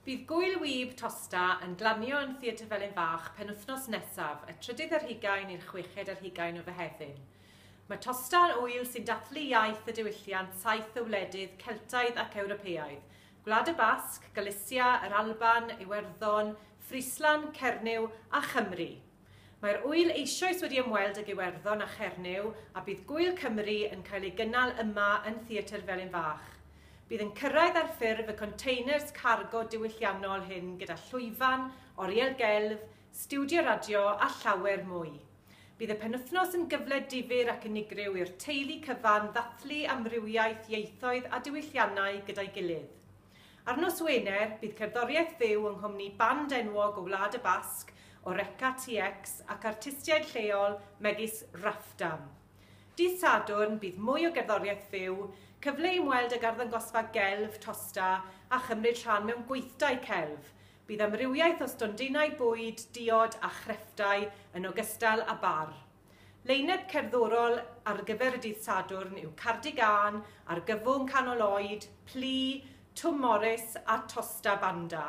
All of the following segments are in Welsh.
Bydd Gŵyl Wib Tosta yn glanio yn Theatr Felin Fach penwythnos nesaf, y trydydd ar hugain i'r chweched ar hugain o Fehefin. Mae Tosta yn ŵyl sy'n dathlu iaith a diwylliant saith o wledydd Celtaidd ac Ewropeaidd, Gwlad y Basg, Galisia, yr Alban, Iwerddon, Friesland, Cernyw a Chymru. Mae'r ŵyl eisoes wedi ymweld ag Iwerddon a Chernyw a bydd Gŵyl Cymru yn cael ei gynnal yma yn Theatr Felin Fach. Bydd yn cyrraedd ar ffurf y containers cargo diwylliannol hyn gyda llwyfan, oriel gelf, stiwdio radio a llawer mwy. Bydd y penwythnos yn gyfle difyr ac unigryw i'r teulu cyfan ddathlu amrywiaeth ieithoedd a diwylliannau gyda'i gilydd. Ar nos Wener, bydd cerddoriaeth fyw yng nghwmni band enwog o Wlad y Basg, Oreca TX ac artistiaid lleol megis Raffdam. Dydd Sadwrn, bydd mwy o gerddoriaeth fyw, cyfle i ymweld ag arddangosfa gelf Tosta a chymryd rhan mewn gweithdai celf. Bydd amrywiaeth o stondinau bwyd, diod a chrefftau yn ogystal â bar. Lein-up cerddorol ar gyfer y dydd Sadwrn yw Cardigan, Argyfwng Canol Oed, Plu, Twm Morys a Tosta Banda.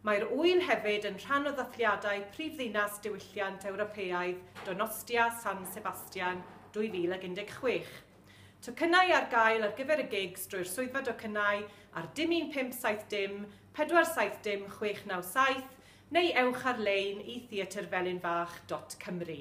Mae'r ŵyl hefyd yn rhan o ddathliadau Prifddinas Diwylliant Ewropeaidd Donostia San Sebastian 2016. Tocynnau ar gael ar gyfer y gigs drwy'r swyddfa docynnau ar dim 1570 470 697 neu ewch ar-lein i theatrfelinfach.cymru.